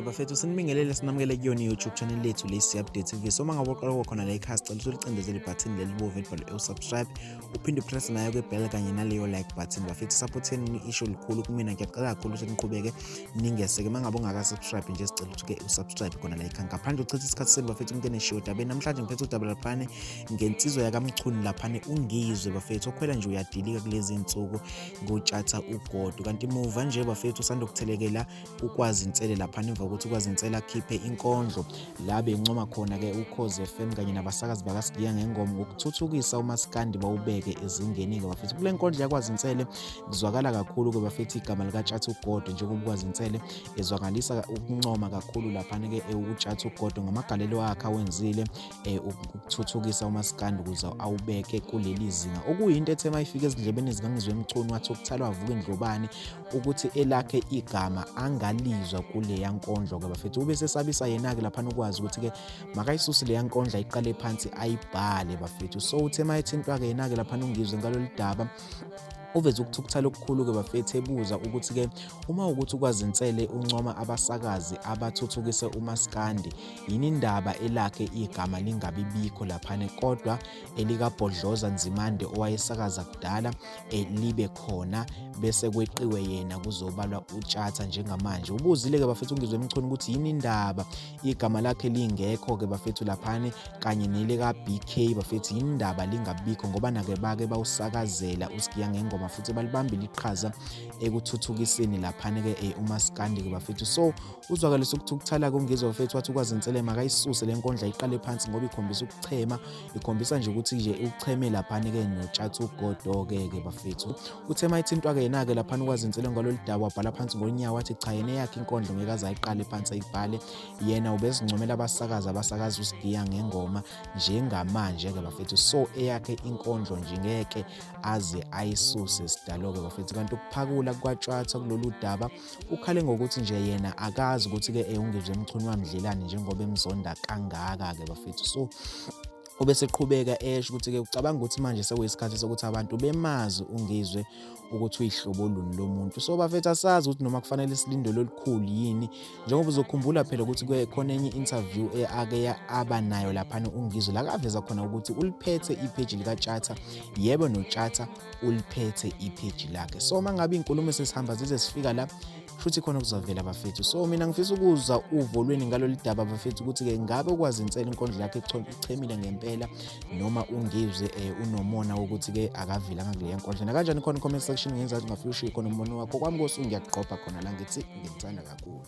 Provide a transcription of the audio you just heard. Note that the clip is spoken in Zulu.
Bafethu sinibingelele sinamukele kuyona i-YouTube channel lethu le Update TV. So uma ngabe uqala khona la ekhaya sicela ukuthi ulicindezele ibhathini leli bovu elibhalwe u-subscribe uphinde upress nayo kwe-bell kanye naleyo like button. Bafethu support yenu isho lukhulu kumina, ngiyacela kakhulu ukuthi niqhubeke ningeseke. Uma ngabe ungaka-subscribe nje sicela ukuthi-ke usubscribe khona la ekhaya. Ngaphandle uchitha isikhathi senu bafethu umuntu eneshiwo udabeni. Namhlanje ngiphethe udaba laphane ngensizwa yakaMchunu laphane uNgizwe bafethu okhwela nje uyadilika kulezi nsuku ngoTshatha uGodo. Kanti muva nje bafethu usanda kuthelekela uKwazi Nsele laphana emva kokuthi uKwazi Nsele akhiphe inkondlo la bencoma khona-ke uKhozi FM kanye nabasakazi bakaSigiya Ngengoma ngokuthuthukisa umaskandi bawubeke ezingeni-ke bafethu. Kule nkondlo yaKwazi Nsele kuzwakala kakhulu-ke bafethu igama likaTshatha uGodo njengoba uKwazi Nsele ezwakalisa ukuncoma kakhulu laphana-ke uTshatha uGodo ngamagalelo akhe awenzile ukuthuthukisa umaskandi ukuze awubeke kuleli zinga, okuyinto ethe uma ifika ezindlebeni zikaNgizwe Mchunu wathi ukuthalwa avuka indlobane ukuthi elakhe igama angalizwa kuleya nkondlo-ke bafethu. Ube sesabisa yena-ke laphana ukwazi ukuthi-ke makayisuse leya nkondlo ayiqale phansi ayibhale bafethu. So uthe uma ethintwa-ke yena-ke laphana uNgizwe ngalolu daba uveze ukuthukuthela okukhulu-ke bafethu ebuza ukuthi-ke uma ukuthi uKwazi Nsele uncoma abasakazi abathuthukise umaskandi yini indaba elakhe igama lingabi bikho laphana kodwa elikaBhodloza Nzimande owayesakaza kudala libe khona bese kweqiwe yena kuzobalwa uTshatha njengamanje. Ubuzile-ke bafethu uNgizwe Mchunu ukuthi yini indaba igama lakhe lingekho-ke bafethu laphane kanye nelika-BK bafethu yini indaba lingabikho ngoba nake bake bawusakazela uSigiya Ngengoma futhi balibambile iqhaza ekuthuthukiseni laphane-ke umaskandi-ke bafethu. So uzwakalisa ukuthukuthela-ke uNgizwe bafethu wathi uKwazi Nsele makayisuse le nkondla iqale phansi ngoba ikhombisa ukuchema, ikhombisa nje ukuthi nje ucheme laphana-ke noTshatha uGodo-ke ke bafethu. Uthe uma ethintwa-ke yena-ke laphana uKwazi Nsele ngalolu daba wabhala phansi ngonyawo wathi cha yena eyakhe inkondlo ngeke aze ayiqale phansi ayibhale, yena ubezincomela abasakazi abasakaza uSigiya Ngengoma njengamanje-ke bafethu. So eyakhe inkondlo nje ngeke aze ayisuse sidalo-ke bafethu. Kanti ukuphakula kukaTshatha kulolu daba ukhale ngokuthi nje yena akazi ukuthi-ke uNgizwe Mchunu wamdlelani njengoba emzonda kangaka-ke bafethu. So ubeseqhubeka esho ukuthi-ke ucabanga ukuthi manje sekuyisikhathi sokuthi abantu bemazi uNgizwe ukuthi uyihlobo luni lomuntu. So bafethu asazi ukuthi noma kufanele silindele olukhulu yini, njengoba uzokhumbula phela ukuthi khona enye i-interview ake aba nayo laphana uNgizwe la kaveza khona ukuthi uliphethe ipheji likaTshatha, yebo noTshatha uliphethe ipheji lakhe. So uma ngabe iy'nkulumo sesihamba zize sifika la futhi khona kuzovela bafethu. So mina ngifisa ukuzwa uvo lweni ngalolu daba bafethu ukuthi-ke ngabe uKwazi Nsele inkondlo yakhe ichemile ngempela noma uNgizwe unomona wokuthi-ke akavelanga kuleya nkondlo. Nakanjani khona comment section ngenza ukuthi ungafike ushiye khona umbono wakho. Kwami kosu ngiyakugqobha khona la ngithi ngikuthanda kakhulu.